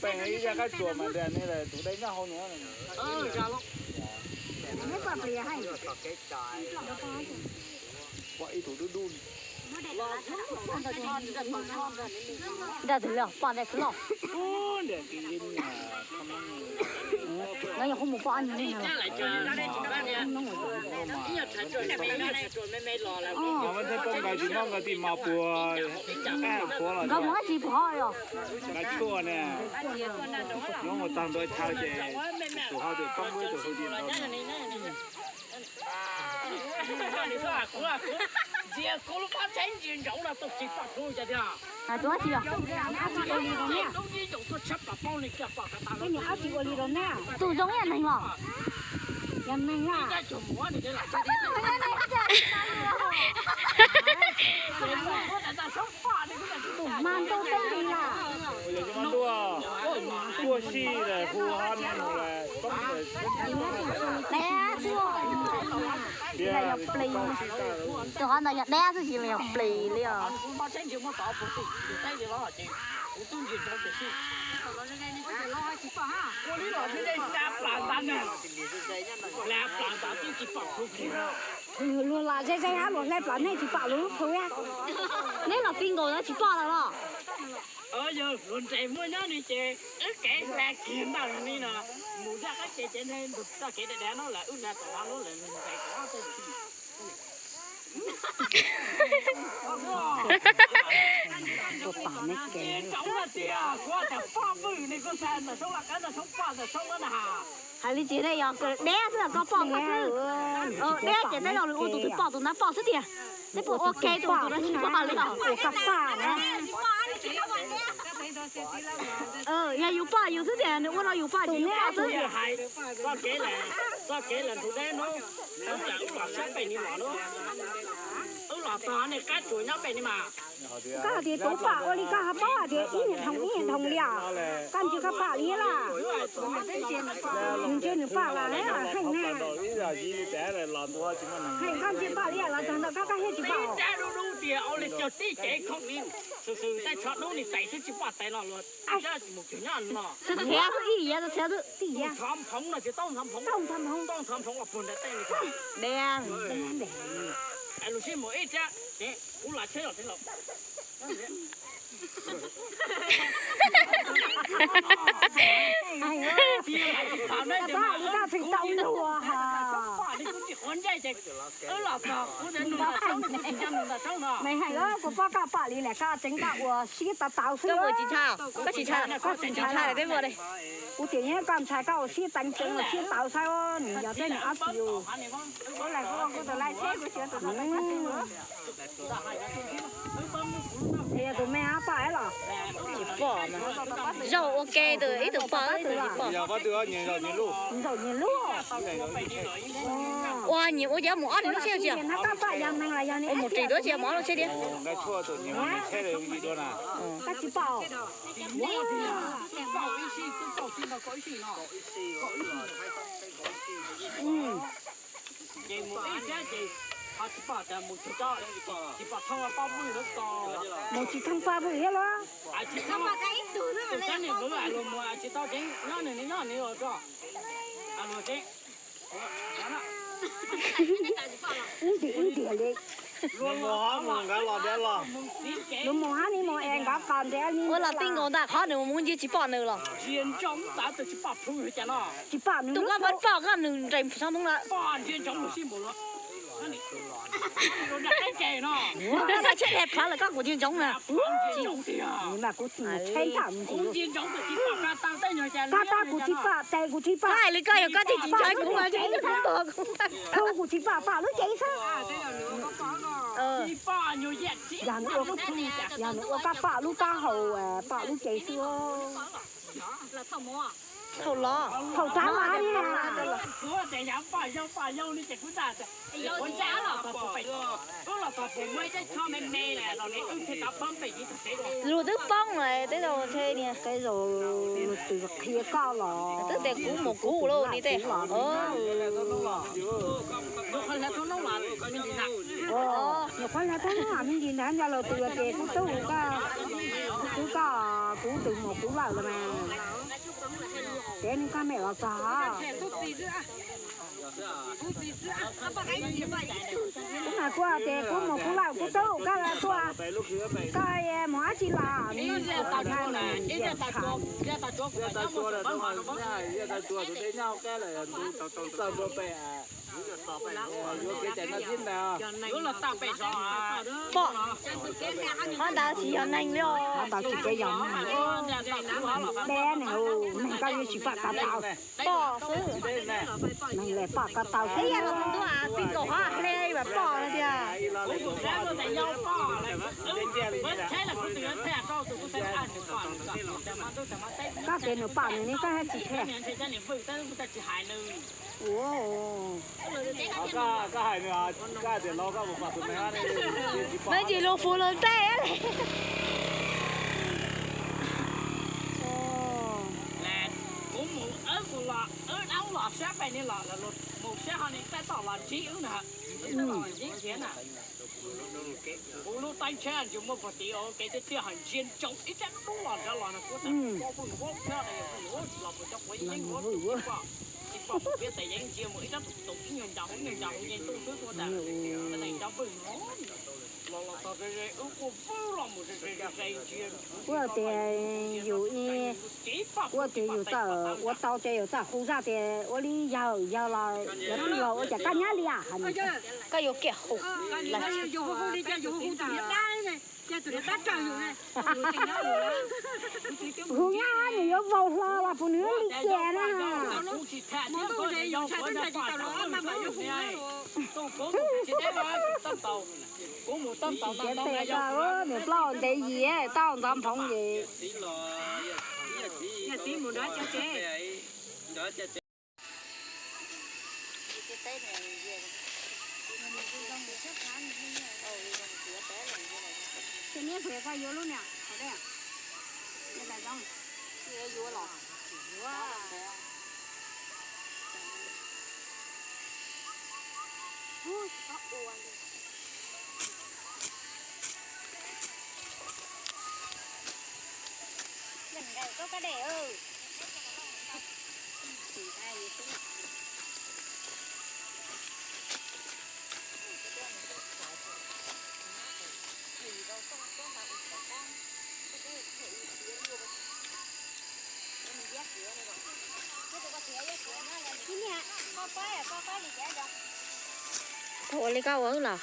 Peb ib yam qab tsuas mas tus dej nyob hauv no. Ib tug dub dub. Nraj twg li poj nraj twg loj. No yog qhov mus poj ob niag neeg no. Nkawd tsis nyob nkawd tim mas puas nkawd mus dab tsi puas ho yog nkawd tshuaj ne. Nyob mus tag ntua chaw ces tus ho tus poob tus hu li ntawd. Ntxias kuv lub pob tsaib ntsia ntsoov los tau tsis pom kuv tiag. Tus dab tsi yog? Tus dab tsi ua li rau nej? Tus zoo ib yam neeg los? Yog neeg a? Tus mas ntuj teb li las. Tuaj si hu ho ne. Dab xwb, yog plis. Tus qhov ntawd yog dab xwb tsis yog plis li os. Luag lam ze ze hab luag hle plas nej tsis pom lub thaum neb los ti nkaus tsis pom lawm los. Yog luag nres muaj nyob ni ces wb kev hle kiag ntawm ni no mus zaj qab ces ces ntshe txoj kev dav dav no lawm wb hle tom no lub lawm nres tom no. Ntsia ntsoov hais tias kuv tias poj vwm ni kuv xav ntawm soob laj kab ntawm soob poj ntawm soob na. Hais li ces nej yog dab xwb los koj poj koj xwb. Dab ces tej zaum nws ua tus twg poj tus ntawd poj xwb tiag. Tej puas ua ke tus tus ntawd tsis poj li os. Yog yus poj yus xwb tiag, nws ua rau yus poj ces yus poj xwb. Txoj kev lawm ntug deb hnub, wb lam los sab pem ni los hnub, wb los tog nej qab tsuas nyob pem ni mas. Koj hais tias tus pom ua li koj ho paub hais tias ib niag dhoo ib niag dhoo li os. Koj ntsia koj pom li lawm. Nws ntsia nws pom lawm heej na. Heej koj ntsia pom li los txog ntawm koj koj thiaj tsis pom. Ib rab dub dub tias ua li cog tib cev khoom li, xwm xwm tej tsho dub li tais twb tsis pom tais los luag mus cog nyob no. Txhiav xwb ib yav txhiav xwb. Ib yav. Txhoov phoov no ces tau txhoov phoov. Tau txhoov phoov. Tau txhoov phoov los puag nram tej li. Dab. Lug sib mus ib rab, kuv los tsheb los tsheb los. Meej heev, kuv pom koj pom li lawm, koj tseev koj ua siab tawv tawv xwb. Koj tsis ntshai, koj tsis ntshai peb ua li. Kuv tias yog koj ntshai koj ua siab teev teev ua siab tawv saib nws yog tej nws ob txiv. Yog tus me ab pom los? Tsis pom mas. Zaum ua ke tus ib tug pom ib tug tsis pom. Zaum nyias lub. Ua nyias ua ces mus ob niag lub tsheb tsis yog? Ua mus ris duab tsis yog mus ob lub tsheb thiab? Koj tsis pom. Ces mus ib sab ces ho tsis pom tas mus tsis tau, tsis pom thooj paj vwj lawm ko. Mus tsis thooj paj vwj thiab los? Tsis thooj, tus sab niag vwv luag mus tsis tau tseeb, nyob nws nyob nws ua rau luag tseeb. Wb ntim wb ntiag li. Luag mus hab ni mus es nkawd qos nrad li. Ua los tij nkaus ntawm qhov nws mus ntsia tsis pom nws los? Ntsia ntsoov ntawd tus tsis pom plhu cas no. Tsis pom nws. Tus koj pom pom koj nws nres sab Hmoob lawm. Pom ntsia ntsoov mus sib mus los. Ua tsheb hle plhav lawm koj kuv ntsia ntsoov na. Mas kuv tsis mus tsheb nram mus ntsia. Kab tab kuv tsis pom tes kuv tsis pom. Hais li koj yog koj tsis ntshai kuv mas tsis ntshai kuv. Plhu kuv tsis pom pom lub cev xwb. Yog nws ua koj pom lub taub hau pom lub cev xwb. Thaum los. Thaum rov los li na. Luag twb poob lawm, tej zaum ntshe niag. Tej zaum luag twb qhia koj los. Twb tias kuv mus kuv lauj, ni tej. Nyuam qhuav hlawv tau noob me ntsis ntag, nco lawm tus tias kuv tub koj. Twb koj kuv tus muam kuv lawm los mas, ces nws koj mem los txog. Kuv mas kuv tias kuv muam kuv lawm kuv twb koj tuaj, koj mus dab tsi los? Pom, qhov ntawd tsis yog neeg li os. Qhov ntawd tsis yog neeg, peb ne, neeg koj yuav tsis pom ko taw. Pom xwb. Neeg lawm pom ko taw xwb. Tib nkaus qhov hle mas pom no tiag. Koj tias nws pom nws ne, koj tsis qhia. Ua, me ntsis lus fuv lus ntej li. Kuv mus, kuv los, wb dab los sab pem ni los, mus sab ho ni tab tom los ntsib wb na. Kuv lub teeb tsheb ntshe muaj puag tid kev tiaj tiaj ho ntsia ntsoov ib rab dub los nrad los no kuv tas ko pw nws ub thiab los pw nws ub los pw cov quav yeeb ub tsis pom, tsis pom mus piav tes yeeb ntsia mus ib rab tus tus ib nyuag ncau ib nyuag ncau yeej ntuj xwb kuv tas leej cov pw nws los los txog ze ze wb kuj vwb los mus ze ze ze ntsia. Kuv tias yus, kuv tias yus txawm ua tau ces yus txawm hu zaj tias ua li yawg yawg los yog tij laug ua cas koj nyab li a. Koj yuav kiag hu. Hu nyab nws yuav vau hlo los puas nws li cas na. Nws plaub ntev yim tau ntxov nphoov ces. Ua li koj ua los.